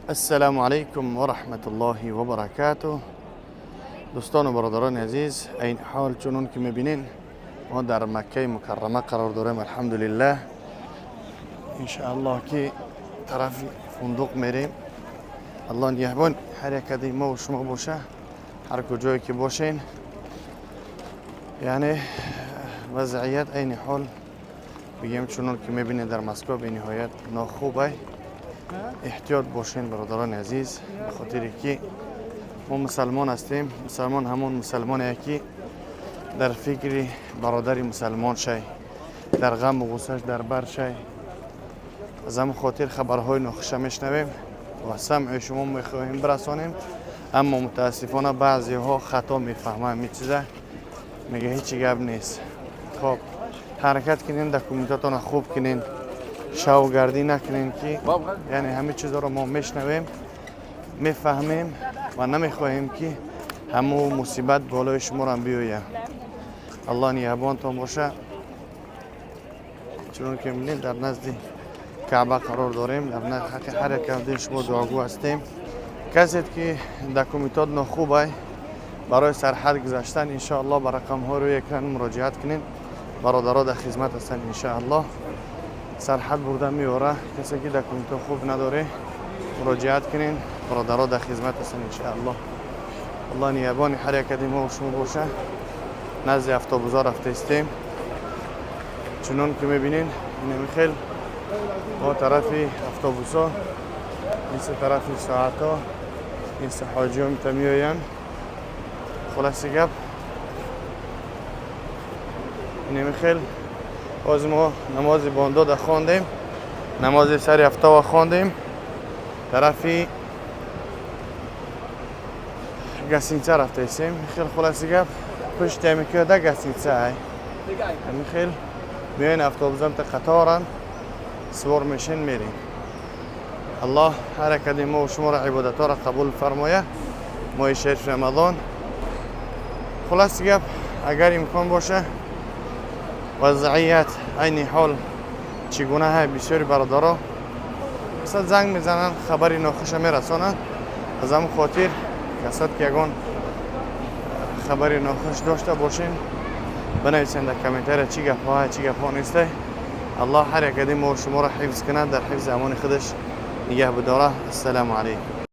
Ассалому алайкум ва раҳматуллоҳи ва баракатуҳ. Дӯстону бародарони азиз, айни ҳол, чунон ки мебинен, мо дар Маккаи Мукаррама қарор дорем. Алҳамдулиллаҳ, иншааллоҳ, ки тарафи фундуқ мерем. Аллоҳ нигаҳбон ҳар як кади мо ва шумо боша, ҳар куҷое ки бошен. Яъне вазъият айни ҳол, бигем, чунон ки мебинед, дар Москва бениҳоят нохубай. Эҳтиёт бошен, бародарони азиз, ба хотире ки мо мусалмон ҳастем. Мусалмон ҳамон мусалмоне, ки дар фикри бародари мусалмон шай, дар ғаму ғуссаш дар бар шай. Аз ҳамин хотир хабарҳои нохуша мешнавем ва самъи шумо мехоҳем бирасонем, аммо мутаассифона баъзеҳо хато мефаҳманд ин чиза, мега ҳечи гап нест. Хоб, ҳаракат кунен, документатона хуб кунен, шавгардӣ накунен, ки яъне ҳама чизоро мо мешнавем, мефаҳмем ва намехоҳем, ки ҳамун мусибат болои шуморам биёяд. Аллоҳ нигаҳбонтон боша. Чунон ки мебинед, дар назди Каъба қарор дорем. Дар ҳаққи ҳар як кардин шумо дуогӯ ҳастем. Касед ки документот нохубай, барои сарҳад гузаштан, иншоаллоҳ, ба рақамҳои рӯи экран муроҷиат кунед. Бародаро дар хизмат ҳастанд, иншоаллоҳ, сарҳад бурда меора. Касе ки документҳо хуб надоре, муроҷиат кунед, бародаро дар хизмат ҳастанд, иншоаллоҳ. Аллоҳ нигаҳбони ҳар як кади мо шумо боша. Назди автобусҳо рафта истем. Чунон ки мебинед, инами хел мо тарафи автобусҳо, ин се тарафи соатҳо, ин се ҳоҷиҳо мита меоянд. Хулоси гап, инами хел боз мо намози бондода хондем, намози сари ҳафтава хондем, тарафи гостиница рафтаистем. Хел, хулоси гап, пушти ҳами кӯда гостиница ай. Ҳами хел меоен, автобусам та қаторан сувор мешен, мерем. Аллоҳ ҳар якади мо шуморо ибодатҳоро қабул фармоя, моҳи шариф Рамазон. Хулоси гап, агар имкон боша, вазъият айни ҳол чӣ гуна ҳай, бисёри бародаро масалан занг мезананд, хабари нохуша мерасонанд. Аз ҳамн хотир, касот ки ягон хабари нохуш дошта бошен, бинависен дар комментария, чӣ гапҳо ҳай, чӣ гапҳо нестай. Аллоҳ ҳар якади мо шуморо ҳифз кунад, дар ҳифзи амони худаш нигаҳ бидора. Ассалому алайкум.